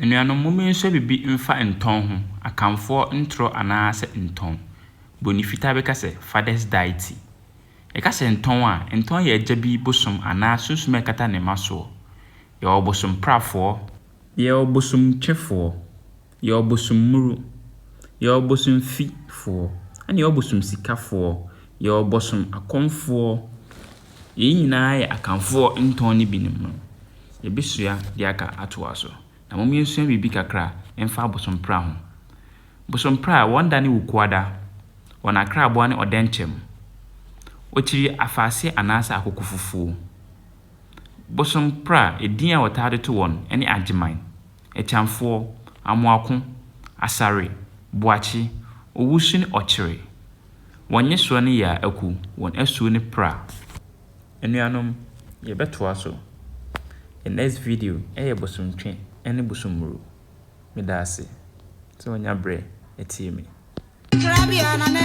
Anuanom, momma yɛnsua biribi mfa ntɔn ho, Akanfoɔ ntorɔ anaasɛ ntɔn. Buroni fitaa bɛka sɛ, Father's deity. Yɛka sɛ ntɔn a, ntɔn yɛ agya bi bosom anaa sunsum a ɛkata ne mma soɔ. Yɛwɔ bosomprafoɔ. Yɛwɔ bosomtwefoɔ. Yɛwɔ bosommuru. Yɛwɔ bosomfifoɔ. Ɛna yɛwɔ bosomsikafoɔ. Yɛwɔ bosom akɔmfoɔ. Yei nyinaa yɛ Akanfoɔ ntɔn no binom. Yɛbɛsua deɛ aka atoa so. Na momma yɛnsua biribi kakra mfa abosompra ho. Bosompra a wɔn da ne Wukuada, wɔn akraboa ne ɔdɛnkyɛm. Wɔkyiri afaase anaasɛ akoko fufuo. Bosompra edin a wɔtaa de to wɔn ne Agyeman, Akyamfoɔ, Amoako, Asare, Boakye, Owusu ne Ɔkyere. Wɔn nyesoɔ ne Yaa Aku, wɔn asuo ne Pra. Anuanom, yɛbɛtoa so. The next video yɛ bosomtwe ne bosommuro. Meda ase sɛ woanya berɛ atie me. Krabea na ne